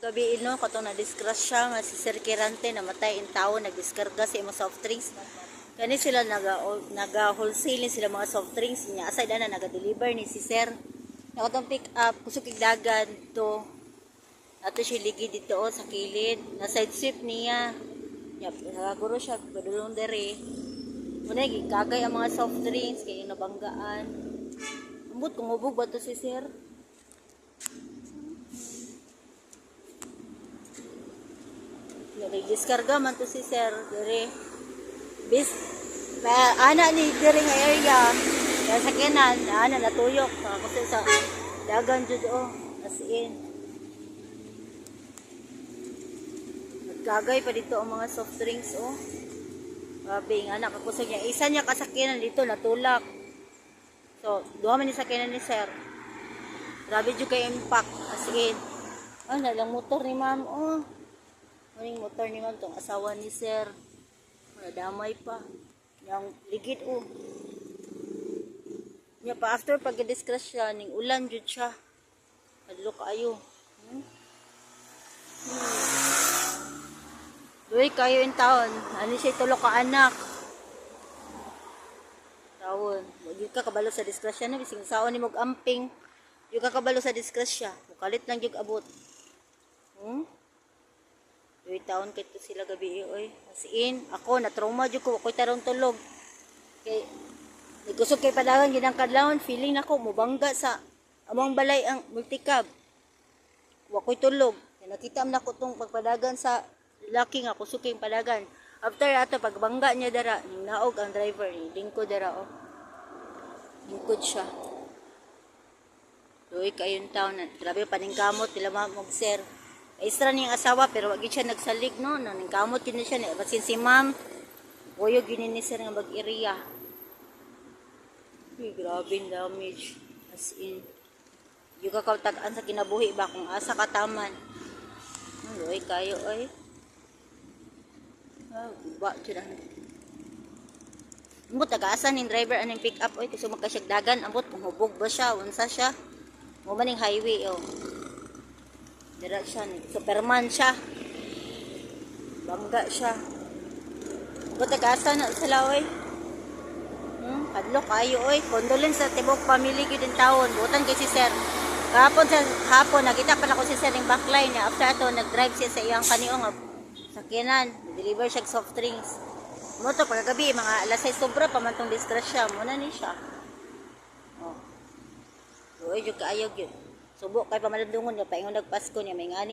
Gabi no, katong na-disgrasya nga si Sir Kirante, namatay in tao, nagdiskarga sa imong soft drinks. Kani sila naga wholesale ni sila mga soft drinks niya. Aside ana naga-deliver ni si Sir. Nakatong pick up kusog kig dagan to. Ato siya ligi dito oh, sa kilid. Na side sweep niya. Nya nagaguro siya padulong dere. Muna gikagay ang mga soft drinks kay nabanggaan. Ambot kung hubog ba to si Sir? Nagdiskarga man to si Sir dere. Bis ma ana ni dere nga area. Kaya sa kinan, ana natuyok kasi sa dagan jud oh, as in. Nagkagay pa dito ang mga soft drinks oh. Grabe nga anak kakusog niya. Isa niya kasakinan dito natulak. So, duha man ni sakinan ni Sir. Grabe jud kay impact, as in. Ah, nalang motor ni ma'am oh. Maning motor ni ma'am tong asawa ni Sir. Wala damay pa. Yang ligid oh. Nya pa after pag siya ning ulan jud siya. Adlo kaayo. Luoy kayo in taon. Ano siya tulo ka anak. Taon. Wag gyud ka kabalo sa disgrasya na bising saon ni mog amping. Gyud ka kabalo sa disgrasya. Mukalit lang gyud abot. Luoy taon kay to sila gabi oy. As in, ako na trauma jud ko, ako'y tarong tulog. Kay nagkusog kay padagan ginang kadlawon, feeling nako mubangga sa among balay ang multicab. Wa ko'y tulog. Kay nakita man nako tong pagpadagan sa laki nga kusog kay padagan. After ato pagbangga niya dara, ning naog ang driver ni lingkod dara oh. Lingkod siya. Luoy kayon taon na grabe paningkamot nila ma'am og sir. Extra niyang asawa pero wag gyud siya nagsalig no, no ningkamot gyud ni siya ni basin si ma'am. Boyo gyud ni sir nga mag-area. Uy, grabe ang damage. As in, yung kakatag-an sa kinabuhi ba kung asa ka taman. Luoy kayo ay. Ah, guba jud ang. Ambot taga-asa ning driver aning pick up oy kasi magkasyagdagan, ambot kung hubog ba siya, unsa siya. Mo man ning highway oh. Dira siya ni Superman siya. Bangga siya. Ambot taga-asa na sila oy. Hadlok kayo oy. Condolence sa tibok family gyud in taon. Butan kay si sir. Kahapon sa hapon nakita pa nako si sir ning backline niya. After ato nag-drive siya sa iyang kaniong nga sakyanan. Deliver siya og soft drinks. Mo to pagkagabi mga alas 6 sobra pa man tong disgrasya. Mo na ni siya. Oh. Luoy jud kaayo gyud. Subo kay pamalandungon niya paingon nagpasko niya may ngani.